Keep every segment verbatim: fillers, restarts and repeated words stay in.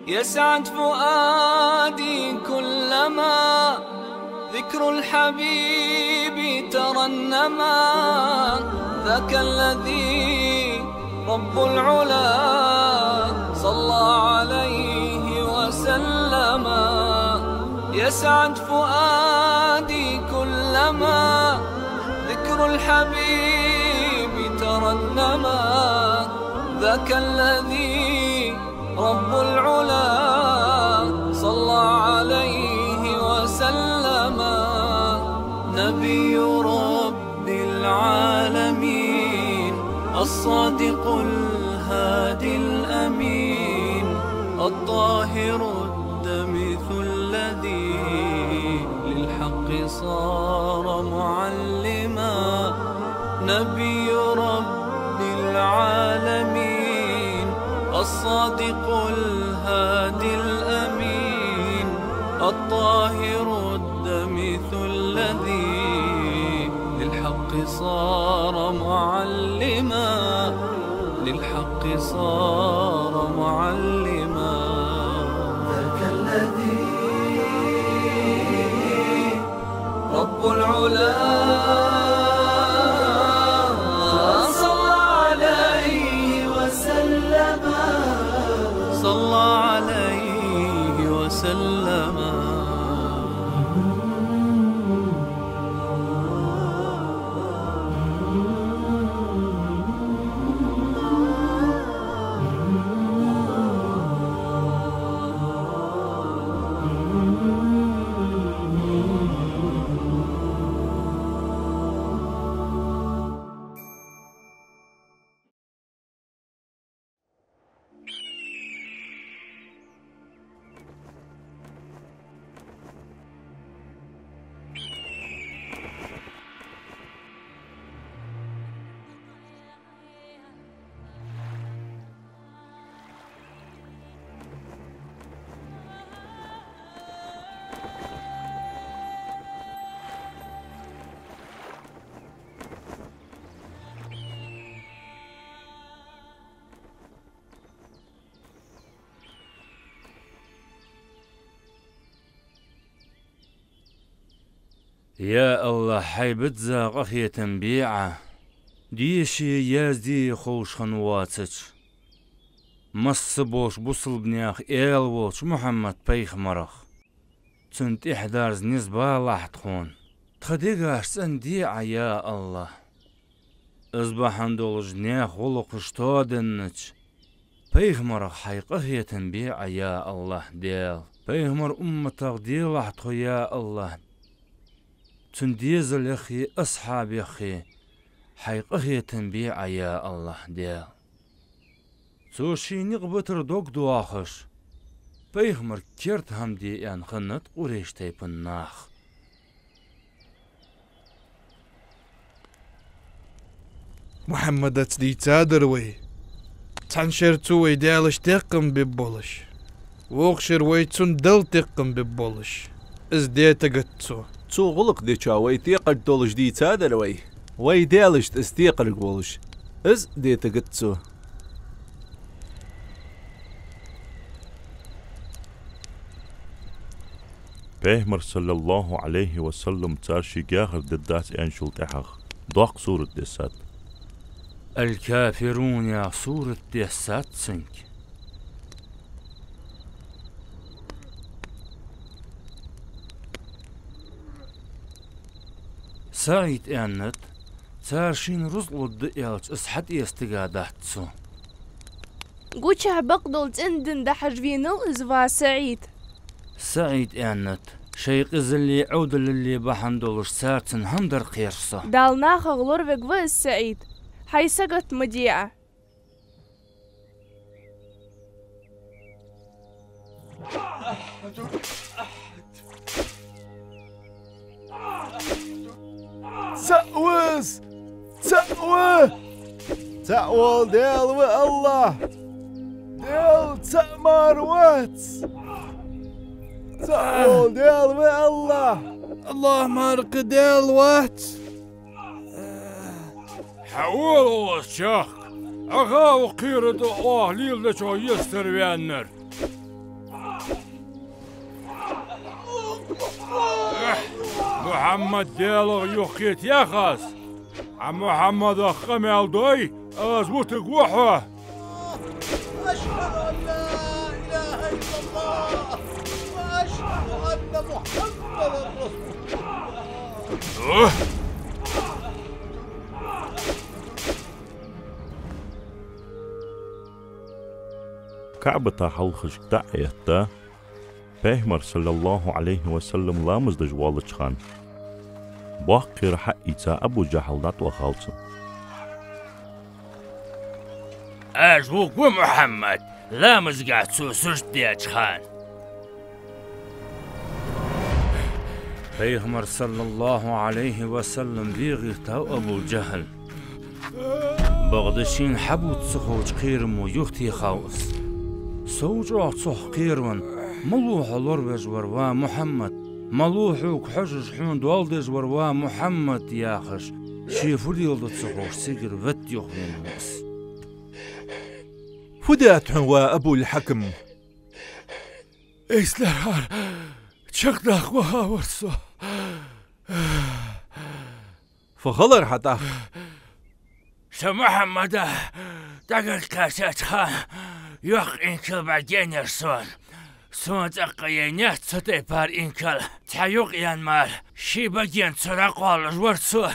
يسعد فؤادي كلما ذكر الحبيب ترنما. ذاك الذي رب العلا صلى عليه وسلم. يسعد فؤادي كلما ذكر الحبيب ترنما. ذاك الذي رب العلا صلى عليه وسلم. نبي رب العالمين، الصادق الهادي الأمين، الطاهر الدمث الذي للحق صار معلما. نبي رب العالمين، الصادق الهادي الأمين، الطاهر الدمث الذي للحق صار معلما، للحق صار معلما. ذاك الذي رب العلا صلى عليه وسلم. صلى عليه وسلم. Я АллахӀ, Хьай бизза къахетам бе Ӏа, дешеи яздаьи ховш хинна воацача, масса болча бусалба наьха аьла волча Мухьаммад-пайхамарах, цун тӀехьадарза низ балахь тхона. Тха дегаш цӀенде Ӏа, я АллахӀ. Из бахьан долаш наьха гӀулакхаш тоаденнача пайхамарах Хьай къахетам бе Ӏа, я АллахӀ Даьла. Пайхамара умматах делахь тхо, я АллахӀ. Цун дезалехи асхьабехи Хьай къахетам бе Ӏа, я АллахӀ Даьла. Цо ший никъ битар дог доахаш, пайхамарга керда хӀама де аьнна хиннад Къурайш тайпан нах. Мухьаммадаца дийцадар вай, цхьан шера цо вай даьлашта декхам бергболаш, вокх шера вай цунна Далла декхам бергболаш, из деттагӀа да цо. Цо гӀулакх дечоа вай декхарг долаш дийцадар вай, вай даьлашта из декхарг волаш, из деттагӀа да цо. Пайхамар, саллаллахӀу Ӏалайхи ва саллам, цар шийга яхар дергдац аьнначул тӀехьагӀа доккха сурат дессад. Аль-Кафирун яха сурат дессад цунга. СаӀид аьннад, цар шийна рузкъа лургда аьлча, из хьатӀаэца стага дац цо. Гучахь бакъдола цӀена дин дахьаш венав из, ва СаӀид. СаӀид аьннад, шоай къизаллеи Ӏовдалаллеи бахьан долаш царца хӀама дар кхер со. Дала нахах лоравергва из, СаӀид. Хьай сагот ма де Ӏа. ЦаӀ ва из! ЦаӀ ва! ЦаӀ вола Даьла ва АллахӀ! Даьла цаӀ мара вац! ЦаӀ вола Даьла ва АллахӀ! АллахӀ мара кхы Даьла вац! Хьаола оаш чехка, Ӏа гӀаво кхерадо оаха леладечох естар ваьннар. Мухьаммад Даьлах юхакхетаяьй аз. Хьа Мухьаммадах къамаьл дой, аз вутаргва хьо. أشهد أن لا إله إلا الله وأشهد أن محمدا رسول الله. КаӀбата хьалхашка дӀа а этта, Пайхамар, саллаллахӀу Ӏалайхи ва саллам, ламаз деш воаллача хана, боккхий ра хьаийца Абу ДжахӀал дӀатӀавахав цунна. Аз вувргва Мухьаммад, ламазгахьа цо сужуд деча хана. Пайхамар, саллаллахӀу Ӏалайхи ва саллам, вегӀийтав Абу ДжахӀал. Бакъда шийна хьабувца ца ховча кхерамо юхатехав из. Сов чӀоагӀа цох кхеравенна: «Малув хьо лоравеш вар, ва Мухьаммад? Малув хьога хьожаш, хьона доал деш вар, ва Мухьаммад?» — яхаш, ше фу леладу ца ховш, цигара ветта юхавенав из. «Фу даьд хьона, ва Абул-Хьакам?» «Эслар чакхдаккха вахавар со». «Фу хилар хьа тӀаккха?» «Со Мухьаммада дӀакхаьчача хана, йоккха инкал бӀаргаяйнаяр сона. Сона цӀаккха яйнаяц цу тайпара инкал. Цхьа юкъ яьнна мара, ший багенца цо дӀакхоллаш вар со».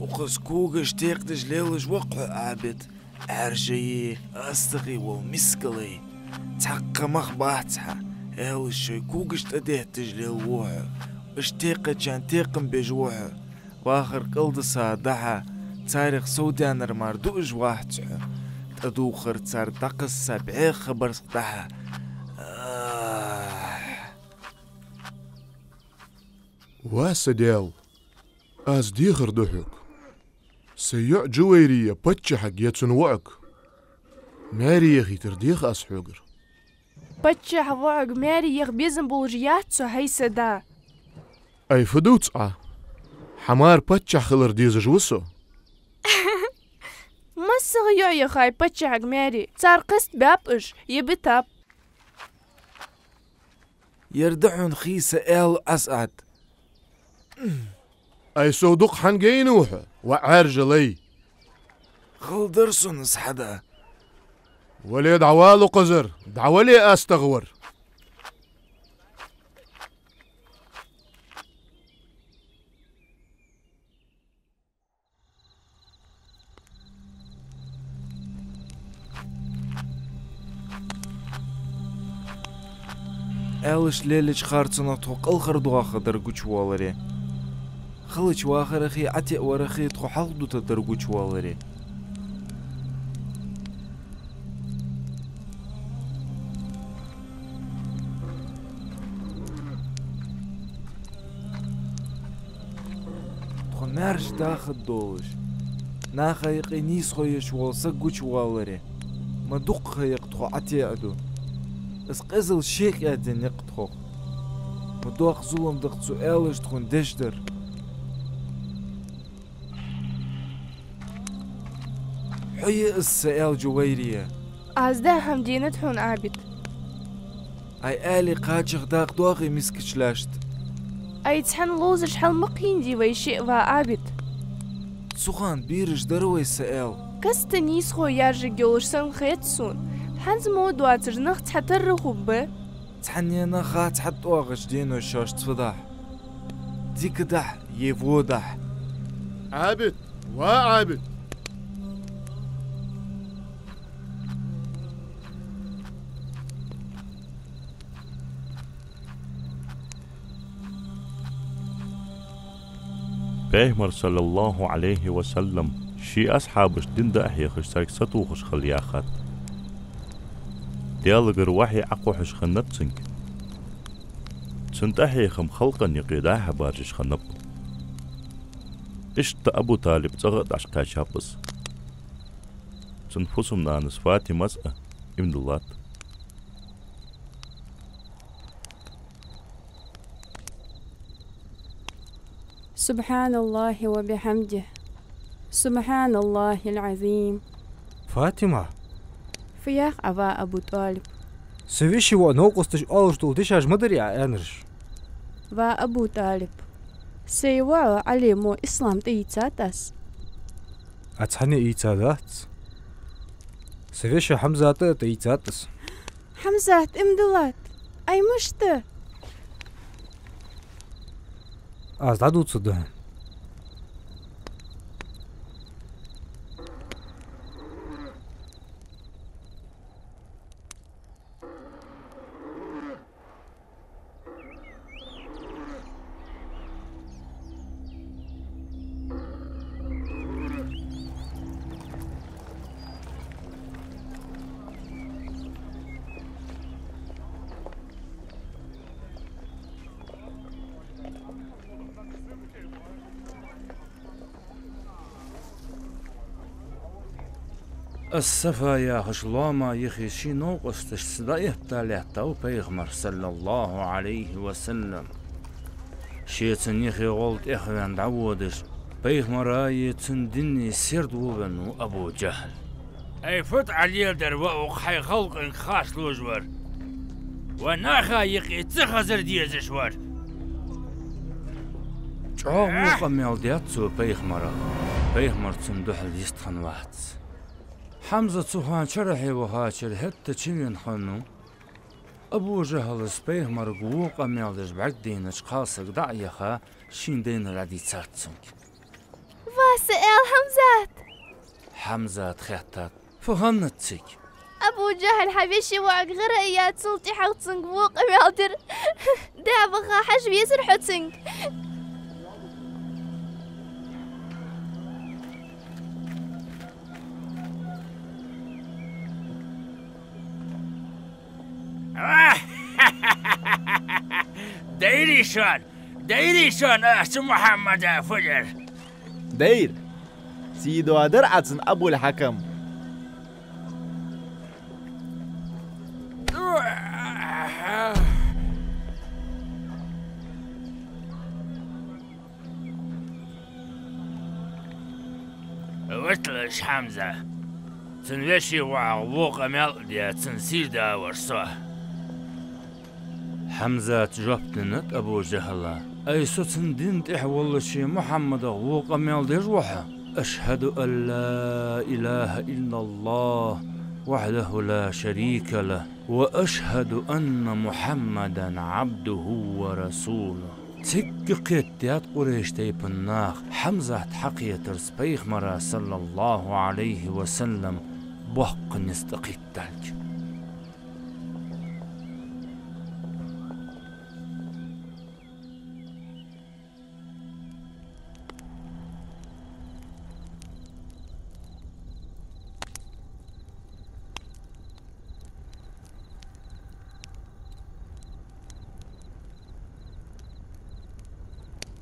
Укхаза когаш текхадеш лелаш ва-кх хьо, Ӏабид, Ӏаьржеи астагӀеи вола мискал лай. Цхьаккха мах бац хьа, аьлча шоай когаш тӀадетташ лелаву хьо. Уж текхачарна текхам беш ва хьо. Вахар кӀалдиса дӀа-хьа, царех совдаьннар мара дуаш вац хьо. ТӀадувхар цар дӀакхесса бӀеха хабарах дӀа-хьа. Ах! Ва са Даьла, аз дехар ду хьога. Са йоӀ Джувайрия паччахьага я цун воӀага маьре яхийтар дех аз хьогара. Паччахьа воӀага маьре яха безам болаш яц со, хӀай са да. Ай, фу дувц Ӏа? Хьа мара паччахь хилар дезаш ва со. МассагӀа йоӀ яхай паччахьага маьре, цар кхестабаьб уж, е битаб. Ер да хьона хий, са аьла, АсӀад. Ай, сов дукха хӀана гайнав хьо, ва Ӏаьржа лай? Хала дар сона из хьада. Вале, дӀавала укхазара, дӀавале, астагӀа вар. Аьлча лелача харцонах тхо кӀалхардоахаргдар гучавоаларе. Хилача вахарахи Ӏатиа варахи тхо хьалхадута дар гучавоаларе. Тхо маьрша дахаргдолаш, наха юкъе нийсхо еш вола саг гучавоаларе. Ма дукха ха я-кх тхо Ӏатеа ду. Из къизал шекъяь денна я-кх тхох. Ма доккха зулам да-кх цу аьлашта тхона деш дар. Хьо я из, са аьла Джувайрия. Аз даа хӀама денад хьона, Ӏабид. Ай, аьлий кхачах дакъа доагӀий мискача лаьшта. Ай, цхьана ловзаш хьал ма кхийна дий вай шиъ, ва Ӏабид. Цу хана бераш дар вай, са аьла. Каста нийсхо яьржаргйолаш санна хет сона. ХӀанз мо доацаш нах цхьатарра хургба. Цхьанне а наха цхьатӀадоагӀача дено шоашца фу дахь? Дика дахь е во дахь? Ӏабид, ва Ӏабид! Пайхамар, саллаллахӀу Ӏалайхи ва саллам, ший асхьабашта дин дӀахьехаш, царга сатохаш хила яхад. Даьлагара вахьи Ӏокхухьаш хиннад цунга. Цун тӀахьехам халкъа юкъе дӀа-хьа баржаш хиннаб. Иштта Абу ТӀалиб цӀагӀа а дӀакхаьчаб из. Цун фусам-нанас Фатимас а иман диллад. سبحان الله وبحمده. سبحان الله العظيم. Фатима! Фу йоах Ӏа, ва Абу ТӀалиб? Са веший воӀа новкъосташа оалаш дола дешаш ма дарий Ӏа аьннараш. Ва Абу ТӀалиб, сай воӀо Ӏали мо ислам тӀаийцад аз. Аз цхьанне а ийцадац. Са веший Хьамзата а тӀаийцад аз. Хьамзат иман диллад? Ай, мишта? Аз дӀадувцаргда хьона. Ас-Сафа яхача лома юхе ший новкъосташца дӀаэтта лаьттав Пайхамар, صلى الله عليه وسلم. Ше цун юхе гӀолла тӀехваьнна дӀаводаш, Пайхамареи цун дине сердаволавенна ва Абу ДжахӀл. Ай, фу да Ӏа леладер, ва укх хьай халкъанга харцлуш вар? Вай наха юкъе ца хазар дезаш вар? ЧӀоагӀа во къамаьл даьд цо Пайхамарах. Пайхамар цунна духьал йистхиннавац. Хьамза цу хана чарахье вахача хӀетта чувена хиннав. Абу ДжахӀлас Пайхамарга во къамаьл деш бӀаргадайнача кхалсага дӀа а яха, шийна дайнар дӀадийцад цунга. Ва са аьла, Хьамзат! Хьамзата хаьттад: фу хиннад цига? Абу ДжахӀл хьа веший воӀага гӀара а яь, цул тӀехьагӀа цунга во къамаьл дир. ДӀа а ваха, хьажа везар хьо цунга. Дайрий шоана, дайрий шоана, аз цу Мухьаммада фу дир. Дайра. Сий доадар Ӏа цунна, Абул-Хьакам. Виталаш, Хьамза. Цун веший воӀах во къамаьл а даь, цунна сий доавар со. Хьамзата жоп деннад Абу ДжахӀла: ай, со цун дина тӀехьа воллача Мухьаммадах во къамаьл деш ва хьо? أشهد أن لا إله إلا الله وحده لا شريك له وأشهد أن محمدا عبده ورسوله. Цигга кхетадаьд Къурайш тайпан наха Хьамзат хьакхетарца Пайхамара, صلى الله عليه وسلم, боккха низ тӀакхийтталга.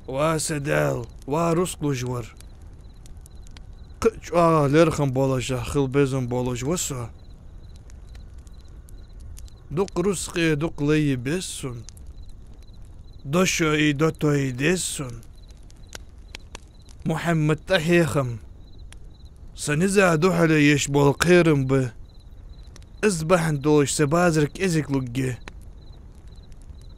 Ва са Даьла, ва рузкъ луш вар! Кхы а чӀоагӀа лерхӀам болаш хила безам болаш ва со. Дукха рузкъа, дукха лай беза сона. Дошои дотой деза сона. Мухьаммад тӀахьехам са низа духьале еш бола кхерам ба. Из бахьан долаш са базар кӀезига лургья.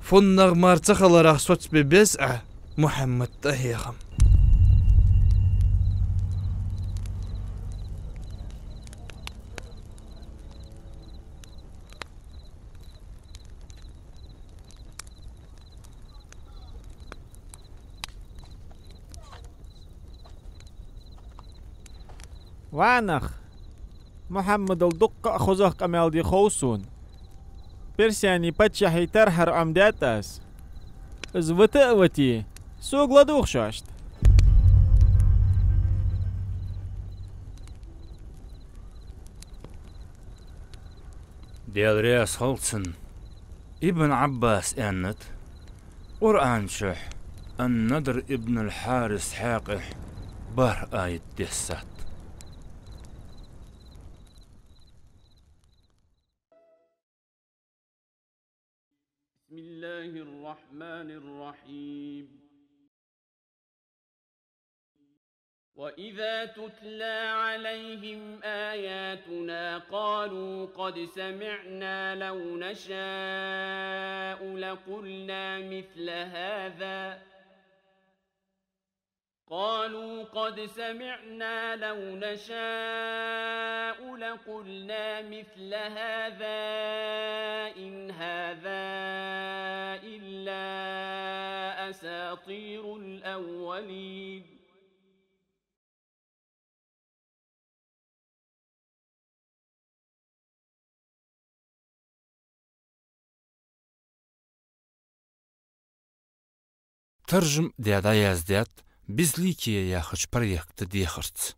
ФуннагӀа мара ца хиларах соцабе беза Ӏа, Мухьаммад тӀахьехам. Ва нах! Мухьаммадал дуккха а хозагӀа къамаьл де хов сона. Персий паччахьа тархьара Ӏомаде аз. Из вита а вите, сога ладувгӀа шоашта. Даьла раьза хилва цунна. Ибн Ӏаббаса аьннад, Къуръан чу Ан-Надр ибн аль-Хьарис хьакъехьа БархӀ аят дессад. بسم الله الرحمن الرحيم. وإذا تتلى عليهم آياتنا قالوا قد سمعنا لو نشاء لقلنا مثل هذا، قالوا قد سمعنا لو نشاء لقلنا مثل هذا إن هذا إلا أساطير الأولين. Таржам даь дӀаяздаьд «Безликие» яхача проекта дехарца.